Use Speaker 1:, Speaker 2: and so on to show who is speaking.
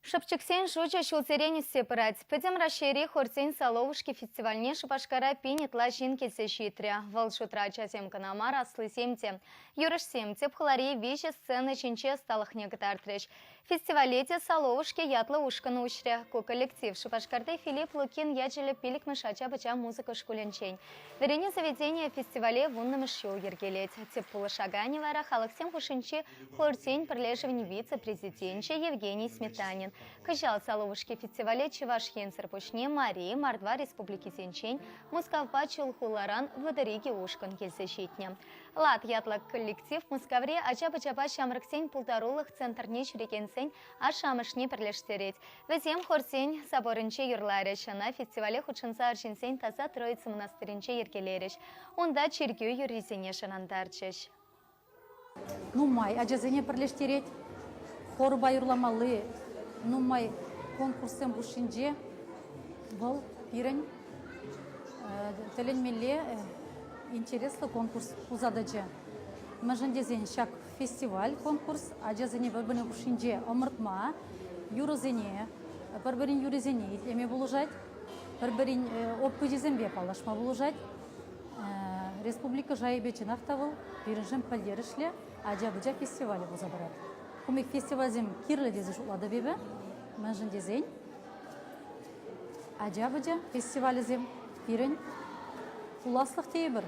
Speaker 1: Шӑпчӑксен шучӗ ҫулсерен ӳссе пырать. Пӗтӗм Раҫҫейри хорсен Соловушки фестивальне Шупашкара пин ытла ҫын килсе ҫитрӗ. Вӑл шутра ачасем кӑна мар, аслисем те. Юрӑҫсем тӗп хулари виҫӗ сцена ҫинче ӑсталӑхне кӑтартрӗҫ. Фестивале те Соловушки ятлӑ ушкӑн уҫрӗ. Ку коллектив Шупашкарти Филипп Лукин ячӗллӗ пиллӗкмӗш ача-пӑча музыка шкулӗнчен. Вӗренӳ заведенийӗ фестивале вуннӑмӗш ҫул йӗркелет. Тӗп пулӑшаканӗ вара халӑхсем хушшинчи Хорсен пӗрлешӗвӗн вице-президенчӗ Евгений Сметанин. Кӑҫал Соловушки фестивале Чӑваш Енсӗр пуҫне Мари, Мордва республикисенчен, Мускавпа Чулхуларан 32 ушкӑн килсе ҫитнӗ. Лад ятлӑ коллектив Мускаври ача-пӑчапа ҫамрӑксен пултарулӑх центрне ҫӳрекенсен ашшӗ-амӑшне пӗрлештерет. Вӗсем хорсен соборӗнче юрларӗҫ. Ӑна фестивале хутшӑнса арҫынсен Таса Троица мӑнастирӗнче йӗркелерӗҫ. Унта чиркӳ юррисене шӑрантарчӗҫ.
Speaker 2: Нумай ачасене пӗрлештерет. Хорпа юрламалли нумай конкурссем хушшинче вӑл пирӗн тӗлӗнмелле интереслӗ конкурс пулса тӑчӗ. Мӗншӗн тесен ҫак фестиваль, конкурс ачасене пӗр-пӗрин хушшинче ӑмӑртма, юрӑсене, пӗр-пӗрин юррисене итлеме пулӑшать, пӗр-пӗрин опычӗсемпе паллашма пулӑшать. Республика шайӗпе чӑнах та вӑл пирӗншӗн пӗлтерӗшлӗ ача-пӑча фестивалӗ пулса тӑрать. Ку пек фестивальсем кирлӗ тесе шутлатӑп эпӗ. Мӗншӗн тесен ача-пӑча фестивалӗсем пирӗн пуласлӑх тейӗпӗр.